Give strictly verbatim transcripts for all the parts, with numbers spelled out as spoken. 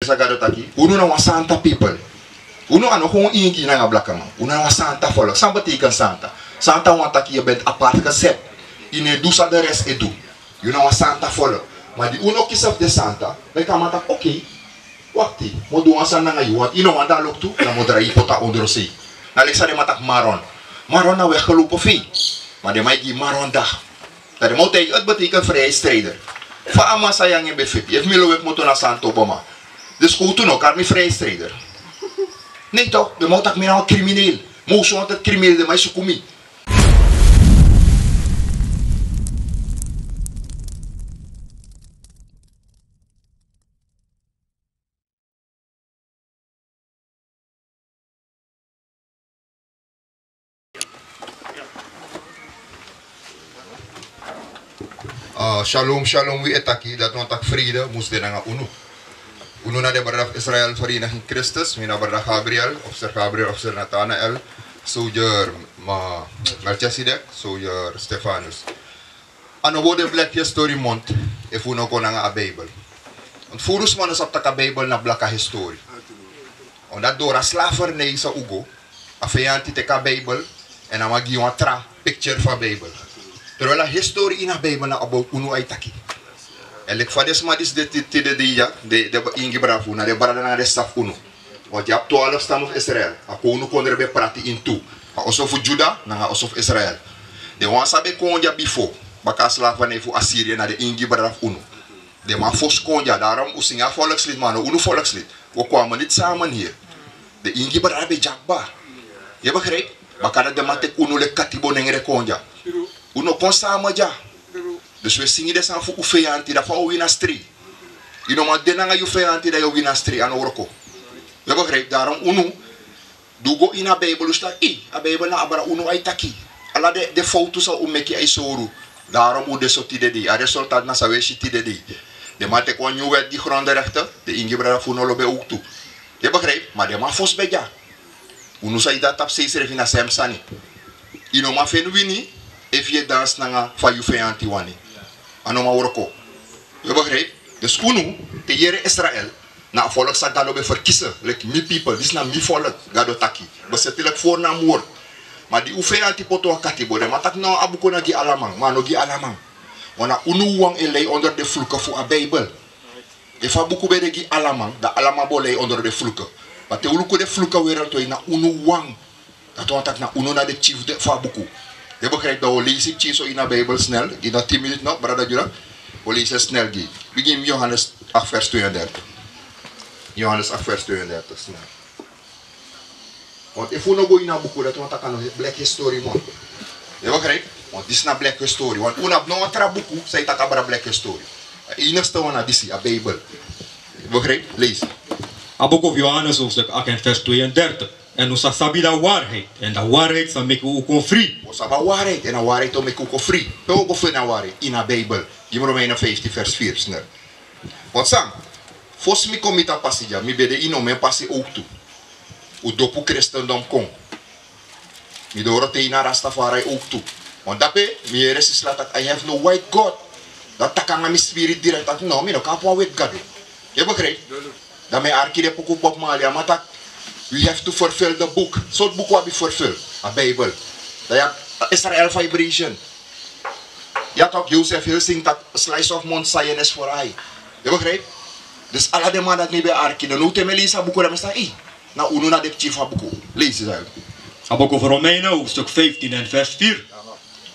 San Gado taki, unu na wan santa pipel. Unu a no gewoon ingi nanga blakaman. Unu na wan santa volk. San betekent santa? Santa wani taki je bent apart gezet. Yu no e du san de rest e du. Yu na wan santa volk. Ma di unu o kisi fu de santa, dan yu kan man taki, oké, wakti, mi o du wan sani nanga yu, want yu no wani de a loktu, dan mi o drai yu poti na ondrosei. Na leki san den man taki Maron. Maron na weggelopen vee. Ma den man e gi yu Maron dag. Dan den man o taigi yu, het betekent vrijheidsstrijder. Fa a man san yu nanga en ben feti, efu mi lowe kmoto na Santo Boma. Dus kowtu no kari mi vrijheidsstrijder. Nee toch, den man o taki mi na wan crimineel. Most wanted crimineel, den man e suku mi. Ah, shalom, shalom, wi e taki, dati wani taki vrede mus de nanga unu. Unu na den brada fu Israel Vereniging Christus, mi na brada Gabriel, officer Gabriel, officer Nathanael, soldier Ma-, Melchizedek, soldier Stefanus. A no bo de Black History Month efu un no kon nanga a Bijbel. Want furu sma no sabi taki a Bijbel na blaka history. Omdat door a slavernij san un go, a feyanti teki a Bijbel, èn a man gi yu wan tra picture fu a Bijbel. Terwijl a history ini a Bijbel na about unu a e taki. Èn leki fa den sma disi de ti-, tide dei ya, den, den ingi brada fu unu, na den brada nanga den sisa fu unu. Want yu abi twaalf stam fu Israel. A kownu kondre ben prati ini tu. A oso fu Juda nanga a oso fu Israel. Den wan san ben kon dya bifo, baka a slavernij fu Assyrië, na den ingi brada fu unu. Den man fosi kon dya, daarom un singi a volkslied, ma a no unu volkslied. We kwamen niet samen hier. Den ingi brada ben dya kba. Yu begrijp? Baka dati den man teki unu leki katibo nengre kon dya. Un no kon samen dya. Dus we singi den sani fu un feyanti, dan fa un wini a strei. Yu no man de nanga yu feyanti dan yu o wini a strei, a no wroko. Yu begrijp, daarom unu, di un go ini a Bijbel un si taki, a Bijbel na abra unu a e taki. Ala den, den fowtu san un meki a e sori un. Daarom un de so tide dei. A resultaat na san un e si tide dei. Den man teki wan nyun wet gi grondrechten, den ingi brada fu un no lobi en ook tu. Yu begrijp, ma den man fosi ben dya. Unu san e de na tapu sei srefi na sem sani. Yu no man feni wini efu yu e dansi nanga fa yu feyanti wani. A no man wroko. Yu begrijp? Dus unu, te yu yere Israel, na a volk san Gado ben verkiezen, leki mi people, disi na mi volk, Gado taki. Beseti leki voornaamwoord. Ma di un feyanti poti wan katibo, den man taki no, a buku na gi ala man, ma a no gi ala man. Want na unu wawan e lei onder den vloeken fu a Bijbel. Efu a buku ben de gi ala man, dan ala man bo lei onder den vloeken. Ma te un luku den vloeken wereldwijd, na unu wawan. Dati wani taki na unu na den chief fu a buku. Yu begrijp, dan un o leisi pikinso ini a Bijbel snel. Gi un tien minuten no, brada Jura. Un o leisi en snel gi. Bigin Johannes acht vers tweeëndertig. Johannes acht vers tweeëndertig, snel. Want efu un no go ini a buku, dati wani taki a no Black History Month. Yu begrijp? Want disi na Black History. Want un no abi no wan tra buku san e taki abra Black History. A enigste wan na disi, a Bijbel. Yu begrijp? Leisi. A buku fu Johannes hoofdstuk acht en vers tweeëndertig. Èn un sa sabi a waarheid, èn a waarheid sa meki un kon fri. Un sabi a waarheid, èn a waarheid o meki un kon fri. Pe un o go feni a waarheid? Ini a Bijbel. Gi mi Romeinen vijftien vers vier, snel. Want san, fosi mi kon miti a pasi dya, mi ben de ini omen pasi ook tu. Un dopu Christendom kon. Mi doro te ini a Rastafari ook tu. Want dape, mi yere sisa taki, I have no white God. Dan taki nanga mi spirit direct taki, no, mi no kan abi wan weti Gado. Yu begrijp? Dan mi e arki den poku Bob Marley, a man taki, we have to fulfill the book. Sortu buku un abi fulfill? A Bijbel. Dan yu abi Israel Vibration. Yu abi toch Joseph Hilsing taki, a slice of Mount Zion is for I. Yu begrijp? Dus ala den man dati mi ben e arki, dan now te mi e leisi a buku dan mi e si taki, ei, na unu na den pikin fu a buku. Leisi san. A buku fu Romeinen, hoofdstuk vijftien en vers vier.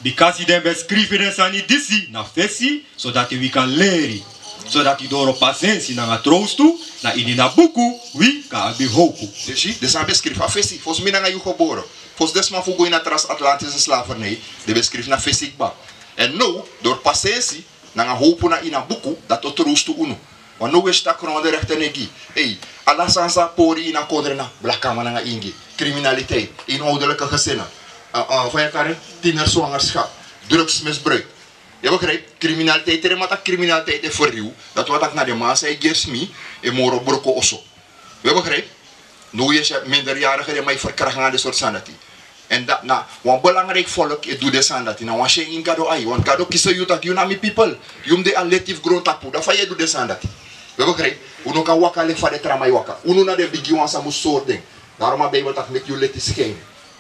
Bikasi den ben skrifi den sani disi na fesi, sodati wi kan leri. Sodati doro pasensi nanga trowstu, na ini a buku wi kan abi howpu. Yu si, den sani ben skrifi a fesi, fosi mi nanga yu gebore. Fosi den sma fu go ini a transatlantische slavernij, den ben skrifi na fesi kba. Èn now, doro pasensi, nanga howpu na ini a buku, dati o trowstu unu. Want now un e si taki grondenrechten no e gi. Ei, ala sani san pori ini a kondre na blakaman nanga ingi. Criminaliteit, inhoudelijke gezinnen. Eh, eh, fa yu e kari en, tienerzwangerschap, drugsmisbruik. Yu begrijp? Criminaliteit, te den man taki criminaliteit e verruw, dati wani taki na den man san e gi smi, e moro broko oso. Yu begrijp? Now yu e si minderjarige den man e verkracht nanga den sortu sani dati. Èn dati na wan belangrijk volk e du den sani dati. Na wan syen ini Gado ai. Want Gado kisi yu taki yu na mi people. Yu mus de a leti fu grontapu. Dan fa yu e du den sani dati? We begrijp? Unu kan waka leki fa den tra man e waka. Unu na den bigi wan san mus sori den. Daarom a Bijbel taki meki yu leti skin.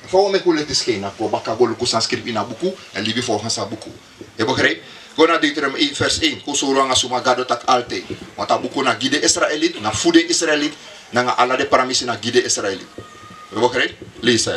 Fa wi o meki wi leti skin, na go baka go luku san skrifi ini a buku, èn libi volgens a buku. We begrijp? Go na Deuteronomium één vers één. Kon sori anga suma Gado taki altijd. Want a buku na gi den Israëliet, na fu den Israëliet, nanga ala den pramisi na gi den Israëliet. We begrijp? Lees.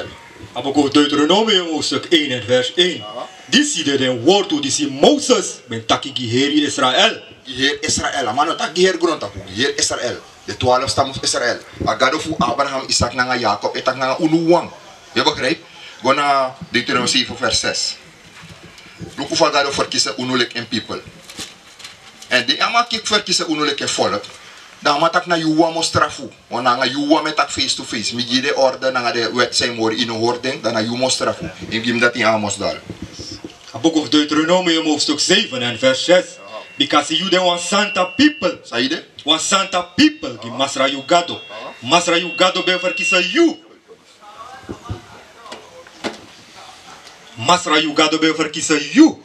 A buku fu Deuteronomium hoofdstuk één en vers één. Aha. Disi de den wortu disi Moses ben taki gi heri Israël. Gi heri Israël. A man no taki gi heri grontapu, gi heri Israël. Den twaalf stam fu Israël. A Gado fu Abraham, Isak nanga Jakob e taki nanga unu wan. We begrijp? Go na Deuteronomium zeven vers zes. Luku fa Gado ferkisi unu leki en people. Èn di a man kisi ferkisi unu leki en volk, dan a man taki na yu wan mus strafu. Want nanga yu wan mi e taki face to face. Mi gi den orde nanga den wet san yu mus hori, yu no hori den, dan na yu mus strafu. Yu gi mi dati, yu mus dal. A buku fu Deuteronomium hoofdstuk zeven en vers zes. Aha. Bikasi yu de wan santa people. San yu de? Wan santa people gi Masra yu Gado. Aha. Masra yu Gado ben ferkisi yu. Masra yu Gado ben ferkisi yu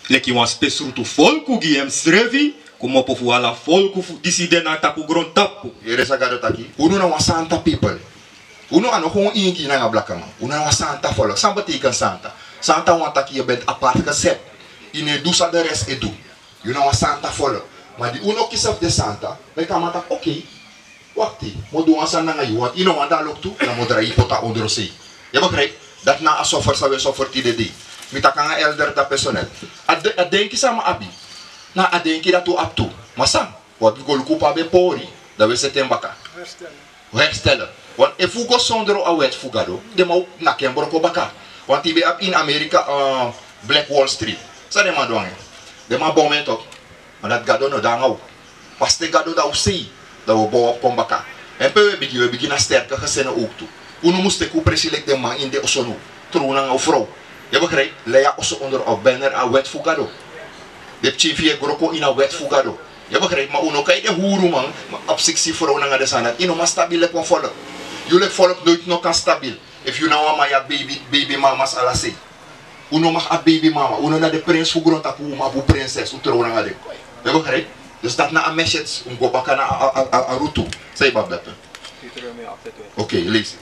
leki wan spesrutu folku gi en srefi, kmopo fu ala folku fu disi de na tapu grontapu. Yere san Gado taki. Unu na wan santa people. Unu a no gewoon ingi nanga blakaman. Unu na wan santa folku. San betekent santa? Santa wani taki yu ben apart gezet. Yu no e du san de rest e du. Yu na wan santa folku. Ma di unu kisi fu de santa, dan a man taki, oké, wakti, mi o du wan sani nanga yu, want yu no wani de na loktu, dan mi o drai yu poti na ondrosei. Yu begrijp? Dati na a suffer san wi e suffer tide dei. Mi taki nanga elder dape so net. A de-, a denki san a man abi, na a denki dati un abi tu. Ma san, wi abi go luku pe a ben pori, dan wi e seti en baka. Herstellen. Want efu un go sondro a wet fu Gado, den man o naki en broko baka. Want yu ben abi in Amerika, eh, Black Wall Street. San den man du nanga en? Den man bow en toch. Ma dati Gado no de nanga unu. Pas te Gado de na wi sei, dan wi o bow op kon baka. Èn pe wi e bigin, wi e bigin na sterke gezinnen ook tu. Unu mus teki un presi leki den man ini den oso now. Trow nanga un frow. Yu begrijp? Lei a oso onder a banner a wet fu Gado. Den pikin fu yu e gro kon ini a wet fu Gado. Yu begrijp? Ma un no kan de huruman, ma abi siksi frow nanga den sani dati. Yu no man stabiel leki wan folku. Yu leki folku noiti no kan stabiel. Efu yu na wan man yu abi baby, baby mamas ala sei. Un no mag abi baby mama. Un no na den prins fu grontapu, un man abi un prinses, un trow nanga den. Yu begrijp? Dus dati na a message, un go baka na a, a, a, a rutu. San yu abi dati? Oké, leisi.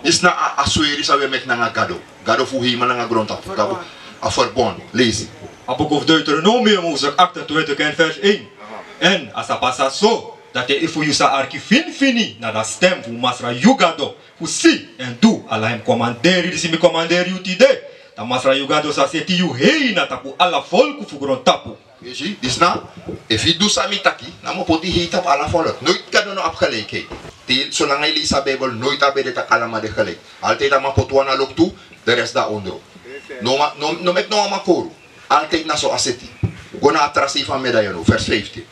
Disi na a, a sweri san wi e meki nanga Gado. Gado fu hemel nanga grontapu. Gado, a verbond. Leisi. A buku fu Deuteronomium hoofdstuk achtentwintig en vers één. Aha. Èn a sa pasa so, dati efu yu sa arki finfini na a stem fu Masra yu Gado, fu si èn du ala en komanderi disi mi komanderi yu tide, dan Masra yu Gado sa seti yu hei na tapu ala folku fu grontapu. Yu si, disi na, efu yu du san mi taki, dan mi o poti hei tapu ala folku. Noiti Gado no abi gelijkheid. Te, solanga yu leisi a Bijbel, noiti a ben de taki ala man de gelijk. Altijd a man poti wan na loktu, de rest de na ondro. No man, no, no meki no wan man kori unu. Altijd na so a seti. Go na a tra sei fu a medaillon, vers vijftien.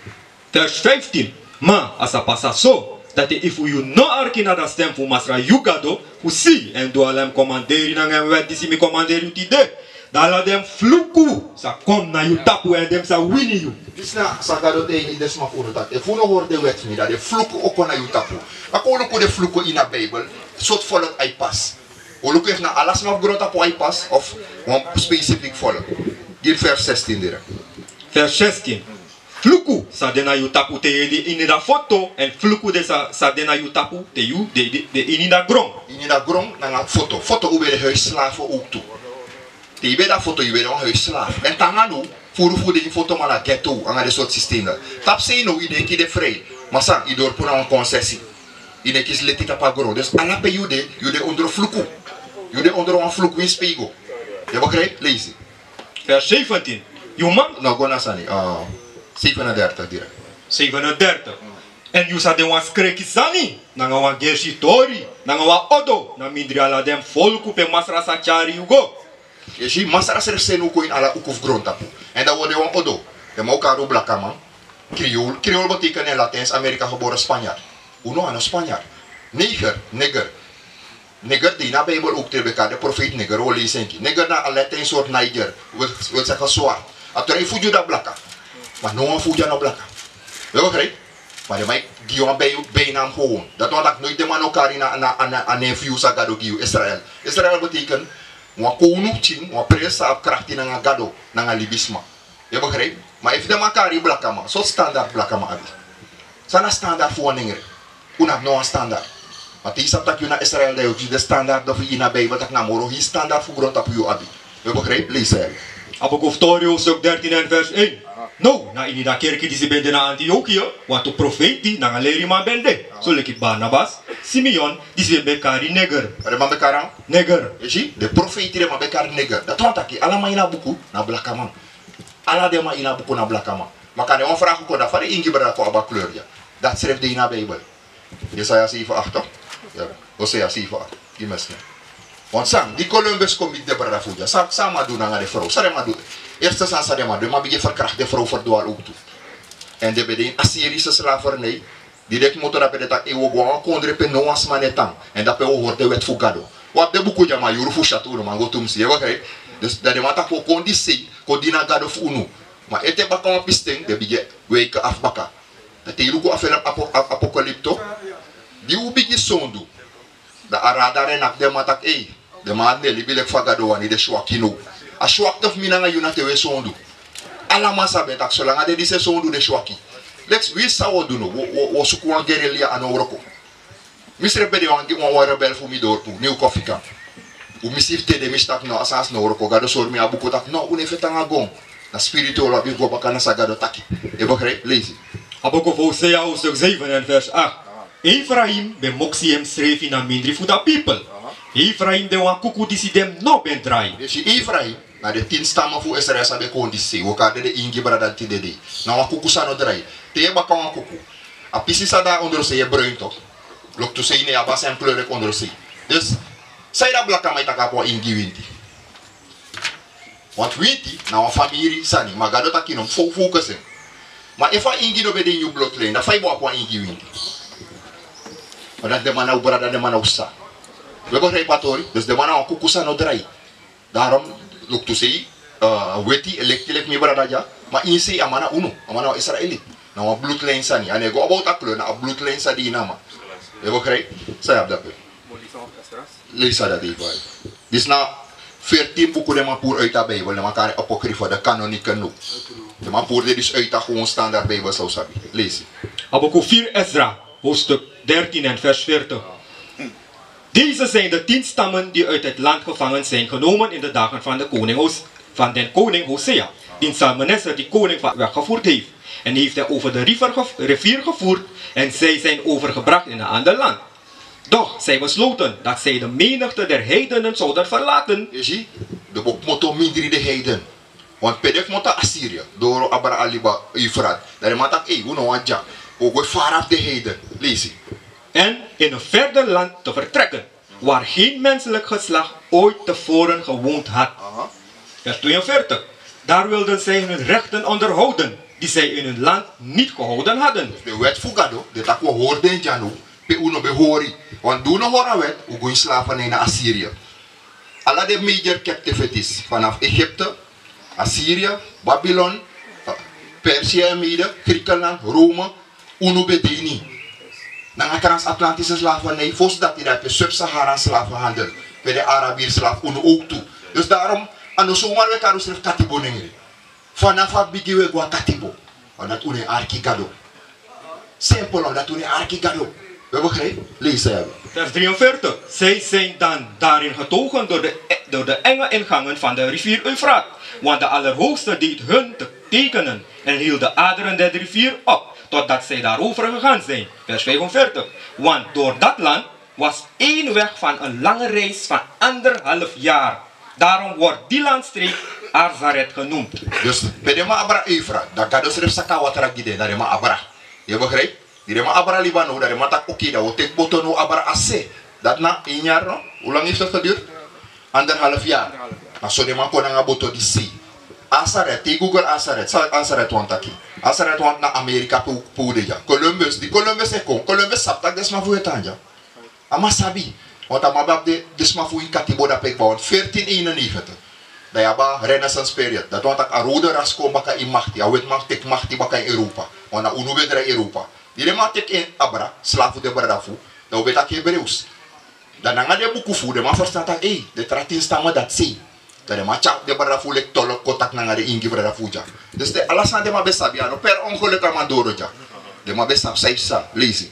Vers vijftien. Ma a sa pasa so, dati efu yu no arki na a stem fu Masra yu Gado, fu si èn du ala en komanderi nanga en wet disi mi komanderi yu tide, dan ala den fluku sa kon na yu tapu èn den sa wini yu. Disi na san Gado taigi den sma fu unu taki, efu yu no hori den wet fu mi, dan den fluku o kon na yu tapu. Ma kon un luku den fluku ini a Bijbel, sortu folku a e pasa. Un luku efu na ala sma fu grontapu a e pasa, of wan specifiek folku. Gi vers zestien direct. Vers zestien. Fluku sa de na yu tapu te yu de ini a foto, èn fluku de sa, sa de na yu tapu te yu de, de, de ini a gron. Ini a gron nanga foto. Foto un ben de huisslaaf ook tu. Te yu ben de na foto, yu ben de wan huisslaaf. Èn te nanga now, furu fu den foto man na ghetto, nanga den sortu systeem dati. Tapusei now, yu denki yu de vrij. Ma san, yu dorpu na wan concessie. Yu no e kisi leti tapu a gron. Dus ala pe yu de, yu de ondro fluku. Yu de ondro wan fluku ini spe yu go. Yu begrijp? Leisi. Vers zeventien. Yu man. No, go na sani. Ah, zevenendertig direct. Zevenendertig. Èn yu sa de wan skreki sani, nanga wan gersi tori, nanga wan odo, na mindri ala den folku pe Masra sa tyari yu go. Yu si, Masra srefi seni un kon ini ala uku fu grontapu. Èn dan un o de wan odo. Den man o kari un blakaman. Creool. Creool betekent in Latijns-Amerika geboren Spanjaard. Un no a no Spanjaard. Neger, neger. Neger de ini a Bijbel ook, te yu ben kari den profeet neger, un o leisi en gi. Neger na a Latijn sortu Niger. Wil, wil zeggen zwart. A drai fu yu de na blaka. Ma no wan fu yu a no blaka. Yu begrijp? Ma den man e gi yu wan bij, bijnaam gewoon. Dati wani taki noiti den man no kari na, na, na, a nen fu yu san Gado gi yu, Israël. Israël betekent wan kownu pikin, wan prins san abi krakti nanga Gado, nanga libisma. Yu begrijp? Ma efu den man kari yu blakaman, sortu standaard blakaman abi? Tan na standard fu wan nengre. Un abi no wan standard. Ma te yu sabi taki yu na Israel, dan yu o kisi den standard fu yu na Bijbel, taki na moro hei standard fu grontapu yu abi. Yu e begrijp? Leisi. A buku fu Tori, hoofdstuk dertien en vers één. Now, na ini a kerki disi ben de na Antiokia, wantu profeiti nanga leriman ben de. Soleki Barnabas, Simeon, disi ben kari Niger. Ma den man ben kari? Niger. Yu si, den profeiti, den man ben kari Niger. Dati wani taki ala man ini a buku na blakaman. Ala den man ini a buku na blakaman. Ma kande wan vraag kon, dan fa den ingi brada kon abi a kleur dya? Dati srefi de ini a Bijbel. Yesaya zeven acht, toch? Ya, Hosea zeven acht. Gi mi stem. Want san, di Columbus kon miti den brada fu dya, san, san a man du nanga den frow? San den man du? Eerste sani san den man du, den man bigin verkracht den frow, verdwaal ook tu. En den ben de ini Assyrische slavernij. Di den kmoto dape, den taki: "Ei, wi o go na wan kondre pe no wan sma no e tan. En dape wi o hori den wet fu Gado." Wi abi den buku dya, ma yuru fu syatu, unu man go tumsi, yu e begrijp? Dus dan den man taki: "Wi o kon disi sei, kon dini a gado fu unu." Ma ete baka wan pisten, den bigin weki afu baka. Dan te yu luku a film Apo-, Ap-, Apocalypto, di un bigin sondu, dan a radar e naki den man taki: "Ei, den man no e libi leki fa Gado wani, den swaki now." A swakte fu mi nanga yu na te un e sondu. Ala man sabi en taki solanga den disi e sondu, den swaki. Leki winsi san wi o du now, wi o, wi o, wi o suku wan guerrilla, a no wroko. Mi srefi ben de wan, wan, wan rebel fu mi dorpu, Nieuw Koffiekamp. Un misi fu dede, mi si taki no, a sani no wroko. Gado sori mi a buku taki no, un no e feti nanga gon. Na spiritual wi abi fu go baka na san Gado taki. Yu e begrijp? Leisi. A buku fu Hosea, hoofdstuk zeven en vers acht. Efraim ben moksi en srefi na mindri fu dati pipel. Efraim ben wan kuku disi den no ben drai. Yu si, Efraim, na den tin stammen fu Israel san ben kon disi sei. Wi o kari den den ingi brada tide dei. Na wan kuku san no drai. Te yu e baka wan kuku, a pisi san de na ondrosei e bruin, toch? Loktusei, ne, a abi a same kleur leki ondrosei. Dus san yu, dati blakaman e taki, abi wan ingi winti? Want winti na wan famiri sani, ma Gado taki no, fu, fu kisi en. Ma efu a ingi no ben de ini yu bloodlijn, dan fa yu bo abi wan ingi winti? Ma dati den man na un brada, den man na un sisa. Wi e begrijp a tori? Dus den man na wan kuku san no drai. Daarom, loktusei, eh, weti, leki, leki mi brada dya, ma ini sei a man na unu, a man na wan Israëliet. Na wan bloodlijn sani. A no e go about a kleur, na a bloodlijn san de ini a man. Yu e begrijp? San yu abi dape? Leisi san dati e bai. Disi na veertien buku den man puru uit a Bijbel, den man kari apocrypha, de kanonieke now. Den man puru den disi uit a gewoon standaard Bijbel san un sabi. Leisi. A buku vier Esdra, hoofdstuk dertien en vers veertig. Deze zijn de tien stammen die uit het land gevangen zijn genomen in de dagen van de koning Hos-, van den koning Hosea, dien Salmaneser die koning van weggevoerd heeft, en heeft hen over de river gev-, rivier gevoerd, en zij zijn overgebracht in een ander land. Doch zij besloten dat zij de menigte der heidenen zouden verlaten. Yu si, den bo kmoto mindri den heiden. Want pe den kmoto, Assyrië, doro abra a liba Eufrat. Dan den man taki: "Ei, un no wani dya. Un o go fara fu den heiden." Leisi. En in een verder land te vertrekken, waar geen menselijk geslacht ooit tevoren gewoond had. Aha. Vers tweeënveertig. Daar wilden zij hun rechten onderhouden, die zij in hun land niet gehouden hadden. Den wet fu Gado, den taki un o hori den dya now, pe un no ben hori. Want di un no hori a wet, un go ini slavernij na Assyrië. Ala den major captivities, vanaf Egypte, Assyrië, Babylon, eh, Persia en Mede, Griekenland, Rome, unu ben de ini. Nanga transatlantische slavernij, fosi dati dan pe Sub-Saharan slavenhandel, pe den Arabier slaaf, unu ook tu. Dus daarom, a no zomaar wi e kari unsrefi katibo nengre. Vanaf a bigin wi e go na katibo. Omdat unu e arki Gado. Simpel, omdat unu e arki Gado. Wi e begrijp? Leisi san yu abi. Vers drieënveertig. Zij zijn dan daarin getogen door de, door de enge ingangen van de rivier Eufraat. Want de Allerhoogste deed hun te tekenen en hield de aderen der rivier op, totdat zij daarover gegaan zijn. Vers vijfenveertig. Want door dat land was één weg van een lange reis van anderhalf jaar. Daarom wordt die landstreek Arzaret genoemd. Dus pe den man abra Eufraat, dan Gado srefi saka watra gi den, dan den man abra. Yu e begrijp? Di den man abra liba now, dan den man taki: "Oké, dan wi o teki boto now abra a se." Dati na één jaar, no? Hoe lang heeft het geduurd? Anderhalf jaar. Na so den man kon nanga boto disi sei. Arzaret, te yu Google Arzaret, san Arzaret wani taki? Arzaret wani na Amerika, pe un, pe un de dya. Columbus, di Columbus e kon, Columbus sabi taki den sma fu un e tan dya. A man sabi, want a man ben abi den, den sma fu un ini katibo dape kba, want veertien eenennegentig, dan yu abi a renaissance period. Dati wani taki a rode ras kon baka ini makti, a wetiman teki makti baka ini Europa. Want na unu ben drai Europa. Di den man teki en abra, slaaf fu den brada fu un, dan un ben taki Hebrews. Dan nanga den buku fu un, den man ferstan taki: "Ei, den tra tin stammen dati sei." Dan den man tyari den brada fu un leki tolk, kon taki nanga den ingi brada fu un dya. Dus den ala sani den man ben sabi, a no per ongeluk a man doro dya. Den man ben sabi san yu sa leisi.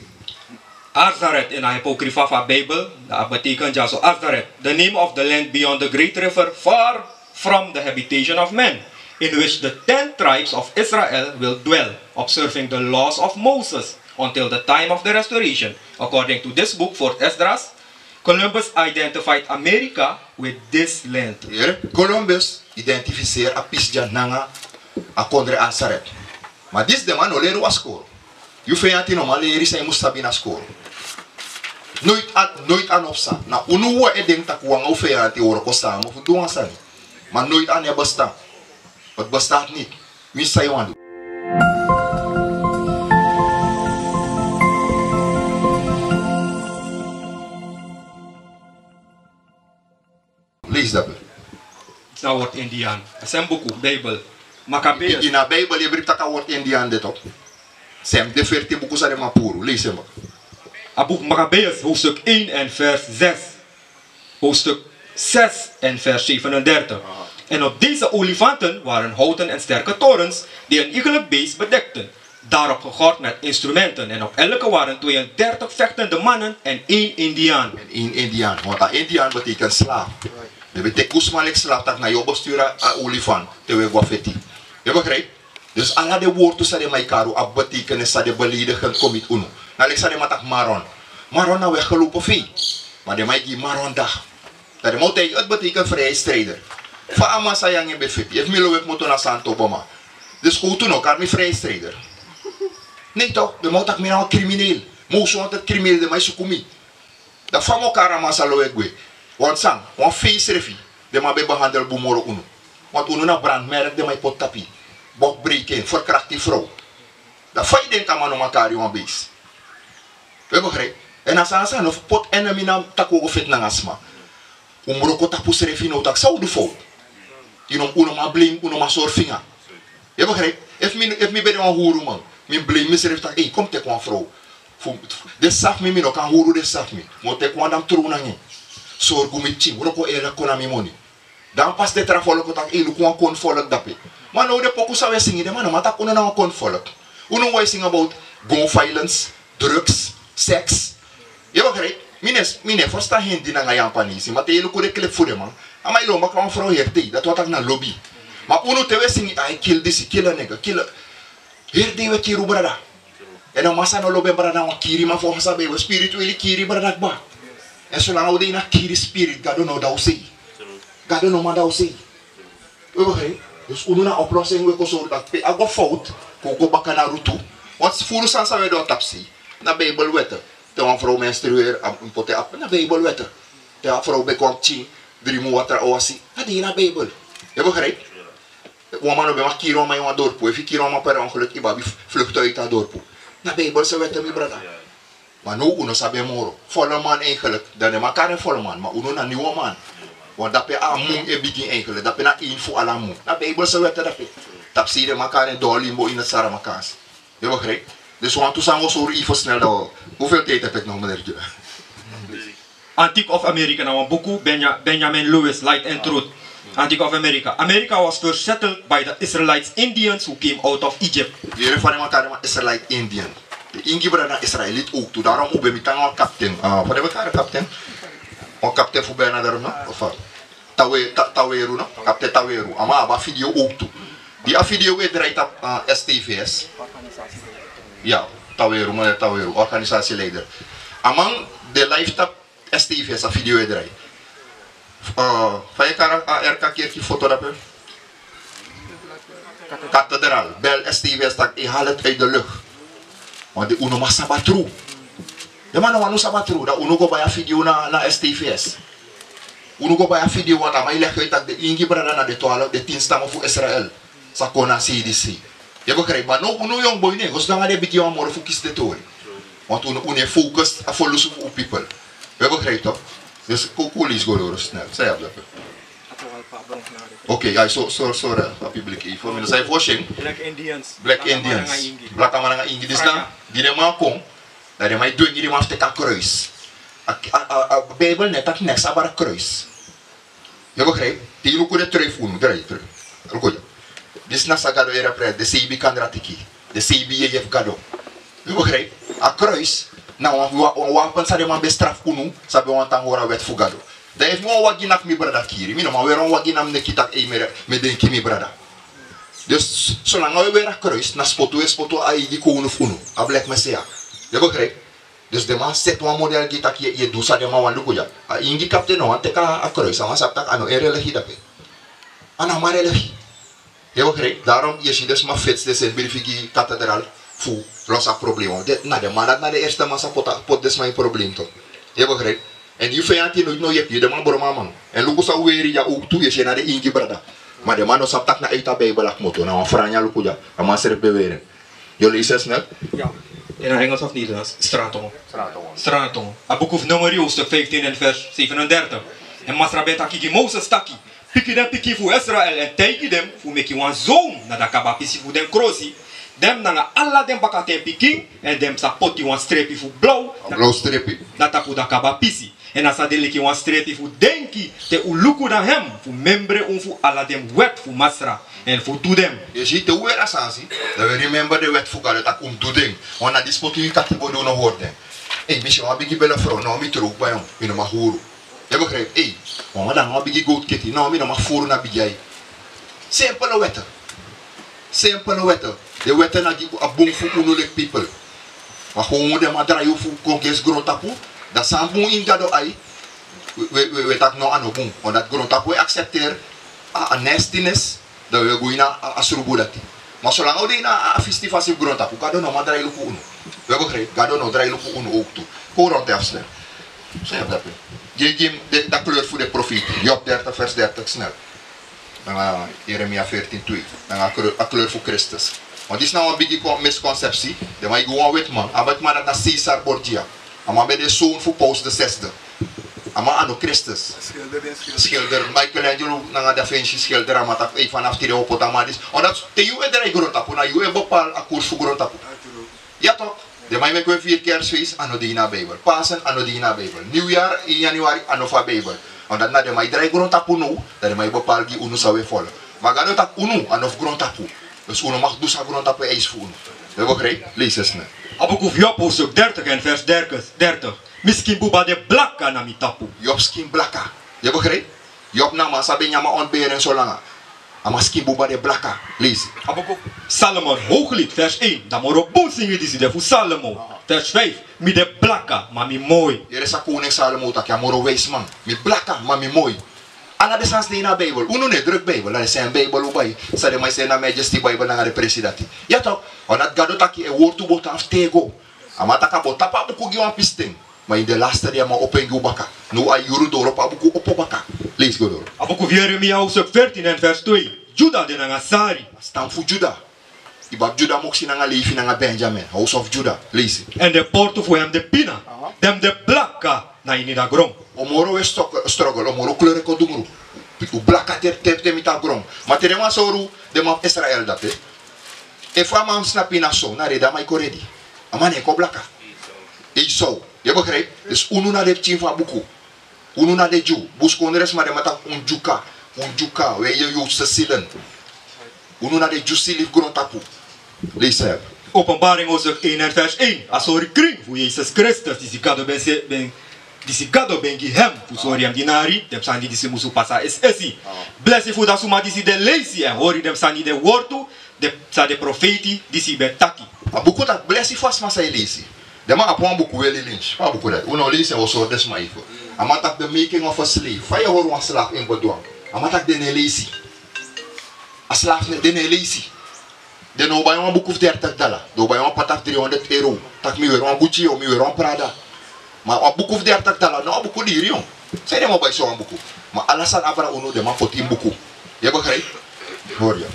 Azaret in a apocrypha fu a Bijbel, dat betekent dyaso Azaret, the name of the land beyond the great river, far from the habitation of men, in which the ten tribes of Israel will dwell, observing the laws of Moses until the time of the restoration. According to this book, for Esdras, Columbus identified America with this land. Yere, Columbus identificeer a pisi dya nanga a kondre Azaret. Ma disi den man no leri wan skoro. Yu feyanti no man leri san yu mus sabi na skoro. Noit a, noit a no psa. Na unu wan e denki tak' wan anga un feyanti o wroko sama fu du wan sani. Ma noit a no e bestan. Het bestaat niet. Winsi san yu wani du. Leisi dape. Na word Indian. A sen buku, Bijbel. Maccabeus. Ini a Bijbel yu e bribi tak' a word Indian de toch. Sen de ferti buku san den man puru. Leisi en baka. A boek Maccabeus, hoofdstuk één en vers zes. Hoofdstuk zes en vers zevenendertig. En op deze olifanten waren houten en sterke torens die een iegelijk beest bedekten, daarop gegord met instrumenten. En op elke waren tweeëndertig vechtende mannen en één Indiaan. En één Indiaan, want a Indiaan betekent slaaf. Den ben teki un sma leki slaaf, tak' na yu o besturu a olifant te un e go na feti. Yu begrijp? Dus ala den wortu san den man e kari un abi betekenis san de beledigend kon miti unu. Na leki san den man taki maron. Maron na weggelopen vee. Ma den man e gi maron dag. Dan den man o taigi, het betekent vrijheidsstrijder. Fa a man san yu nanga en ben feti, efu mi lowe kmoto na Santo Boma, den skowtu no o kari mi vrijheidsstrijder. Nee toch, den man o taki mi na wan crimineel. Most wanted crimineel, den man e suku mi. Dan fa mi o kari a man san lowe gwe? Want san, wan fei srefi, den man ben behandel bun moro unu. Want unu na brandmerk den man e poti tapu yu. Bokbreken, verkracht yu vrouw. Dan fa yu denki a man no man kari wan beest? Yu e begrijp? En a sani san no fu poti enemy na taki un o go feti nanga sma. Un mus wroko tapu srefi now, taki san un du fout. Yu no, un no man blame, un no man sori finga. Yu e begrijp? Efu mi, efu mi ben de wan huruman, mi blame misrefi taki, ei, kon mi teki wan vrouw. Fu, fu, den sabi mi, mi no kan huru den sabi mi. Mi o teki wan dan mi trow nanga en. Sorgu mi pikin, wroko eerlijk kon na mi moni. Dan pas den tra volk o taki, ei, luku wan kon volk dape. Ma now den poku san un e singi, den man no man taki unu na wan kon volk. Unu wan e singi about gun violence, drugs, seks. Yu e begrijp? Mi no e, mi no e ferstan Hindi nanga Yapanesi, ma te yu luku den clip fu den man, a man e lon baka wan vrouw heri dei, dati wani taki na lobi. Ma unu te un e singi, ai, kill disi, kill a nigga, kill a, heri dei un e kiri un brada. En a man san no lobi en brada, wan kiriman, fu wan sabi, spiritueel kiri brada kba. En solanga un de ini a kiri spirit, Gado no o dawsi. Gado no man dawsi. Yu e begrijp? Dus unu na oplossing, un e kon sori taki pe a go fout, kon un go baka na rutu. Want furu sani san un e du na tapusei, na Bijbel wet. Te wan vrouw menstrueer, a mus poti en, na Bijbel wet. Te a vrouw ben kon pikin, dringi watra, o wasi, a de ini a Bijbel. Yu e begrijp? Wan man no ben mag kiri wan man ini wan dorpu. Efu yu kiri wan man per ongeluk, yu ben abi vluchten uit a dorpu. Na Bijbelse wet, mi brada. Ma now un no sabi en moro. Volle man eigenlijk, dan den man kari en volle man, ma unu na nieuwe man. Want dape a mun e bigin eigenlijk, dape na ini fu ala mun. Na Bijbelse wet dape. Tapusei den man kari en doorlimbo in het Saramakaans. Yu e begrijp? Dus wantu sani un o sori yu fu snel dan. Hoeveel tijd heb ik nog, meneer Jura? Antique of America, na wan buku, Benja-, Benjamin Lewis, Light and Truth. Antique of America. America was first settled by the Israelites Indians who came out of Egypt. Yere fa den man kari den man Israelite Indian. Den Ingi brada na Israelite ook tu. Daarom un ben mi tan wan kapten. Ah, fa den ben kari kapten? Wan kapten fu Bernard, no? Of fa? Tawe-, Ta-, Taweru, no? Kapten Taweru. A man abi a video ook tu. Di a video e drai tapu, ah, S T V S. Ya, Taweru, meneer Taweru, organisatieleider. A man de live tapu S T V S, a video e drai. Eh, fa yu e kari a R K kerki foto dape? Kathedraal. Bel S T V S taki, ei, haal het uit de lucht. Want den, un no man sabi a tru. Den man no wani un sabi a tru. Dan unu go bai a video na, na S T V S. Unu go bai a video, want a man e legi uit taki den Ingi brada na den twaalf, den tien stammen fu Israel. San kon na sei disi. Yu e begrijp? Ma now unu yongu boi no e go sidon nanga den bigi wan moro fu kisi den tori. Want unu, unu e focus a verlusu fu un people. Yu e begrijp toch? Dus kon, kon leisi go doro snel. San yu abi dape? Oké, ya, so, so, sorry, a publiek even. Mi no sabi fu yu. Black Indians. Black Indians. Blakaman nanga Ingi. Blakaman nanga Ingi. Disi na, di den man kon, dan den man e dwingi den man fu teki a kruis. A, a, a, a Bijbel no e taki neks abra kruis. Yu e begrijp? Te yu luku den trui fu unu, drai, trui. Luku ya. Disi na san Gado e represent, den seibi kandratiki. Den seibi yeye fu Gado. Yu begrijp? A kruis na wan, wan, wan wapen san den man ben straf unu, san ben wani tan hori a wet fu Gado. Dan efu mi wan wagi naki mi brada kiri, mi no man weri wan wagi na mi neki taki ei, mi e, mi e denki mi brada. Dus solanga wi e weri a kruis, na spotu wi e spotu a eigi kownu fu unu, a black Messiah. Yu begrijp? Dus den man seti wan model gi taki yu e, yu e du san den man wani luku dya. A ingi kapten no wani teki a kruis, a man sabi taki a no en religie dape. A no a man religie. Yu begrijp? Daarom yu e si den sma feti den seni brifi gi kathedraal fu losi a problema. Den, na den man dati na den eerste man sa poti, poti den sma ini problema toch. Yu begrijp? Èn yu feyanti no, no yepi yu, den man broma a man. Èn luku san un weri dya owktu, yu e si en na den ingi brada. Ma den man no sabi taki na uit a Bijbel a kmoto, na wan franya luku dya. A man srefi ben weri en. Yu o leisi en snel? Ya. In Engels of Nederlands? Straathonger. Straathonger. A buku fu Numeri, hoofdstuk vijftien en vers zevenendertig. Èn Masra ben taki gi Moses taki: Piki den pikin fu Israel èn taigi den fu meki wan zoom na da kaba pisi fu den krosi, den nanga ala den bakaten pikin, èn den sa poti wan strepi fu blaw na, blaw strepi, na tapu da kaba pisi. Èn a sa de leki wan strepi fu denki te un luku na hem, fu membre un fu ala den wet fu Masra, èn fu du den. Yu e si, te un weri a sani disi, dan wi e remember den wet fu Gado taki un mus du den. Wan na disi poti yu katibo di un no hori den. Ei, mi si wan bigi bele frow, no, mi trow bai en, mi no man huru. Yu e begrijp? Ei, wan man nanga wan bigi gowtu keti, no, mi no man furu na bigi ai. Simpele wet. Simpele wet. Den wet na gi a bun fu unu leki people. Ma gewoon den man drai yu fu kon gersi grontapu, dan san bun ini Gado ai, wi, wi, wi, wi taki no, a no bun. Omdat grontapu e accepteri a, a nastiness, dan wi e go ini a, a srubu dati. Ma solanga un de ini a, a fisti fasi fu grontapu, Gado no man drai luku unu. Wi e begrijp, Gado no drai luku unu owktu. Kon un rond en af snel. San yu abi dape? Gi, gi mi den, da kleur fu den profeiti. Job dertig vers dertig snel. Nanga Jeremia veertien twee. Nanga a kleur, a kleur fu Kristus. Want disi na wan bigi kon-, misconceptie. Den man e gi wan wetiman. A wetiman dati na Cesar Borgia. A man ben de zoon fu Paus de zesde. A man a no Kristus. Schilder, Michelangelo nanga Da Vinci schilder a man taki: Ei, vanaf tide wi o poti a man disi. Omdat te yu e drai grontapu, na yu e bepaal a koers fu grontapu. Ya toch? Den man e meki wi e firi Kerstfeest, a no de ini a Bijbel. Pasen, a no de ini a Bijbel. Nieuwjaar, één januari, a no fu a Bijbel. Omdat na den man e drai grontapu now, dan den man e bepaal gi unu san wi e follow. Ma Gado taki unu a no fu grontapu. Dus unu mag du san grontapu e eisi fu unu. Wi e begrijp? Leisi en snel. A buku fu Job, hoofdstuk dertig en vers dertig. Mi skin buba de blaka na mi tapu. Job skin blaka. Yu e begrijp? Job na a man san ben nyan a man ontberen so langa. A man skin buba de blaka. Leisi. A buku Salomo Hooglied, vers één. Da moro bun singi disi de fu Salomo. Vers vijf. Mi de blaka, ma mi moi. Yere san koning Salomo taki, a moro wijsman. Mi blaka, ma mi moi. Ala den sani de ini a Bijbel. Unu no e druk Bijbel, na den srefi Bijbel un bai. San den man e srefi na Majesty Bijbel nanga den presi dati. Ya toch? Omdat Gado taki en wortu boto na fu tego. A man taki a bo tapu a buku gi wan pisten. Ma ini den laste dei a man opo en gi un baka. Now a yuru doro, a buku opo baka. Leisi go doro. A buku fu Jeremia, hoofdstuk veertien en vers twee. Juda de nanga sari. A stam fu Juda. Yu abi Juda moksi nanga Lefi nanga Benjamin. House of Juda. Leisi. Èn den portu fu hem de pina. Aha. Den de blaka na ini a gron. Un moro e struggle, un moro kleur e kon dungru. Un blaka te, te, te miti a gron. Ma te den man sori un, den man fu Israel dape. Efu a man sna pina so, na redi a man e kon redi. A man no e kon blaka. Esau. Yu e begrijp? Dus unu na den pikin fu a buku. Unu na den Dyu. Buskondresma den man taki un Dyuka. Un Dyuka. Wij de Joodse zielen. Unu na den Dyu sili fu grontapu. Leisi. Openbaring hoofdstuk één en vers één. A sori krin fu Yesus Kristus, disi Gado ben se, ben, disi Gado ben gi hem fu sori hem dinari, den sani disi musu pasa esi esi. Blesi fu a suma disi de leisi èn hori den sani, den wortu, den, san den profeiti disi ben taki. A buku taki blesi fu a sma san e leisi. Den man abi wan buku, Willie Lynch. Fa a buku dati? Un no leisi en, un o sori den sma efu. A man taki the making of a slave. Fa yu e hori wan slaaf en bedwang? A man taki den no e leisi. A slaaf no, den no e leisi. Den no o bai wan buku fu dertig dala. Den o bai wan pata fu dri honderd euro. Taki mi weri wan Gucci o, mi weri wan Prada. Ma wan buku fu dertig dala, no, wan buku diri yo. San den man o bai so wan buku? Ma ala sani abra unu, den man poti ini buku. Yu e begrijp? Hori ya.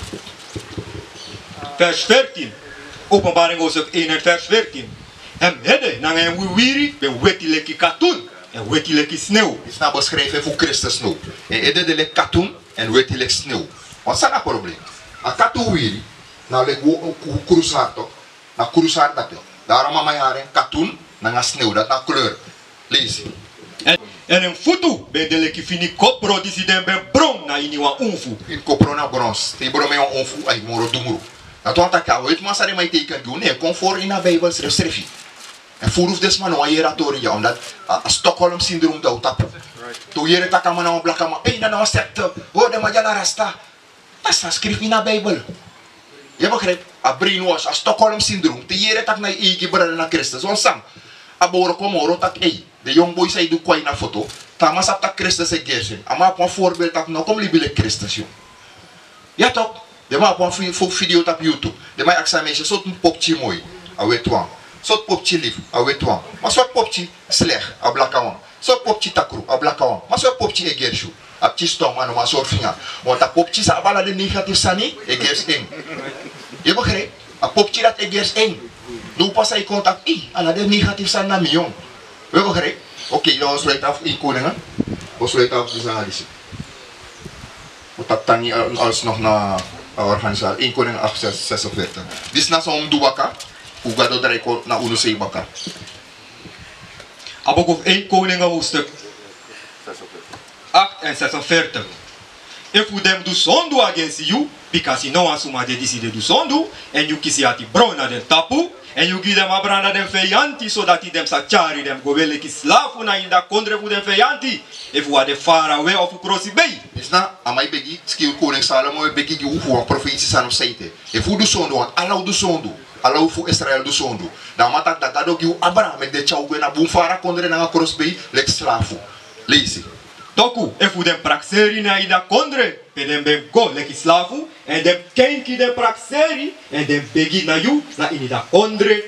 Vers veertien. Openbaring hoofdstuk één en vers veertien. Hem ede nanga hem wiwiri ben weti leki katun èn weti leki snew. Disi na beschrijving fu Kristus now. En ede de leki katun èn weti leki snew. Want san na a problem? A katun wiwiri na leki wo-, wo-, krusu hari toch. Na krusu hari dati. Daarom a man e kari en katun nanga snew, dati na kleur. Leisi. Èn, èn en futu ben de leki fini kopro disi den ben bron na ini wan unfu. Fini kopro na brons. Te yu bron en ini wan unfu, a e moro dungru. Dati wani taki a wetiman san den man e teiken gi unu, e kon foro ini a Bijbel srefsrefi. Èn furu fu den sma no wani yere a tori dya, omdat a, a Stockholm syndroom de na un tapu. Te un yere taki a man na wan blakaman, ei, na, na wan sekte, o, den man dya na rasta. Dati san skrifi ini a Bijbel. Yu e begrijp? A brainwash, a Stockholm syndroom. Te yu yere taki na yu eigi brada na Kristus. Want san, a bowroko moro taki, ei, den yongu boi san e du kwai na foto, te a man sabi taki Kristus e gersi en. A man abi wan voorbeeld taki no, kon mi libi leki Kristus, yu. Ya toch, den man abi wan fi-, fu-, video tapu YouTube. Den man e aksi a meisje, sortu popki moi, a weti wan. Sortu popki libi, a weti wan. Ma sortu popki slegi, a blakawan. Sortu popki takru, a blakawan. Ma sortu popki e gersi yu, a pikin stom, a no man sori finga. Want a popki san abi ala den negatief sani, e gersi en. Yu e begrijp? A popki dati e gersi en. Now pasa yu kon taki, ei, ala den negatief sani na mi, yu. Yu e begrijp? Oké, dan un o sluit af één Koningen. Un o sluit af disi sani disi. Un o taki tangi, eh, alsnog na, eh, organisatie. Één Koningen acht, zes, zesenveertig. Disi na san un mus du baka, fu Gado drai kon na unu sei baka. A boek of één Koningen hoofdstuk acht en zesenveertig. Efu den mus du sondu agensi yu, bikasi no wan suma de disi de du sondu, èn yu kisi ati bron na den tapu, èn yu gi den abra na den feyanti, sodati den sa tyari den go we leki slafu na ini a kondre fu den feyanti, efu a de farawe ofu krosibei. Yu si, na a man e begi, skrifi, Koning Salomo e begi gi un fu wan profeiti sani fu san ete. Efu un du sondu, want ala un du sondu, ala un fu Israel du sondu. Dan a man taki dan Gado gi un abra, meki den tyari un gwe na bun fara kondre nanga krosibei, leki slafu. Leisi. Toku, efu den prakseri na ini a kondre pe den ben go leki slafu, èn den kenki den prakseri, èn den begi na yu, na ini a kondre,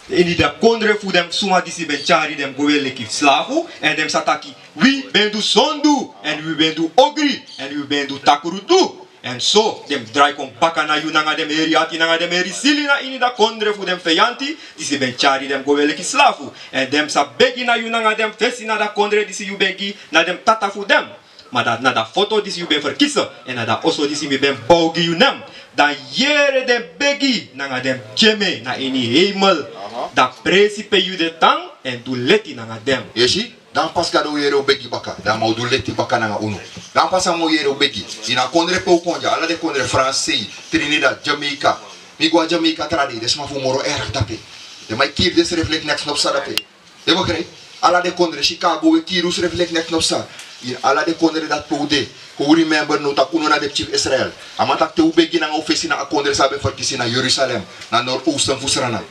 ini a kondre fu den suma disi ben tyari den go we leki slafu, èn den sa taki, wi ben du sondu, èn wi ben du ogri, èn wi ben du takru tu. Èn so, den mus drai kon baka na yu nanga den mus heri ati nanga den mus heri sili na ini a kondre fu den feyanti, disi ben tyari den go we leki slafu. Èn den sa begi na yu nanga den fesi na a kondre disi yu ben gi na den tata fu den. Ma dan na a foto disi yu ben ferkisi, èn na a oso disi mi ben bow gi yu nen. Dan yere den begi nanga den tyeme na ini heimel. Aha. A presi pe yu de tan, èn du leti nanga den. Yu e si? Dan pas Gado o yere un begi baka, dan a man o du leti baka nanga unu. Dan pas a man o yere un begi. Ini a kondre pe un kon dya, ala den kondre, Fransi, Trinidad, Jamaica. Mi go na Jamaica tra dei, den sma fu un moro erg drape. Den man e kiri densrefi leki neks no psa drape. Yu e begrijp? Ala den kondre, Chicago, un e kiri unsrefi leki neks no psa. Ini ala den kondre dati pe un de, kon un remember now taki unu na den pikin fu Israel. A man taki te un begi nanga un fesi na a kondre san a ben ferkisi, na Jerusalem, na noordoosten fu Sranan.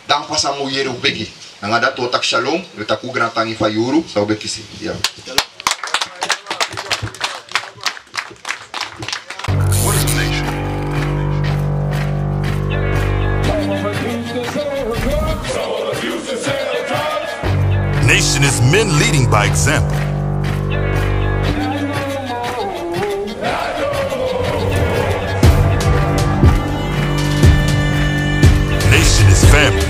Dan pas a man o yere un begi. Nanga dati un o taki shalom, un e taki un grantangi fu a yuru san un ben kisi. Ya. Nation is men leading by example. Nation is family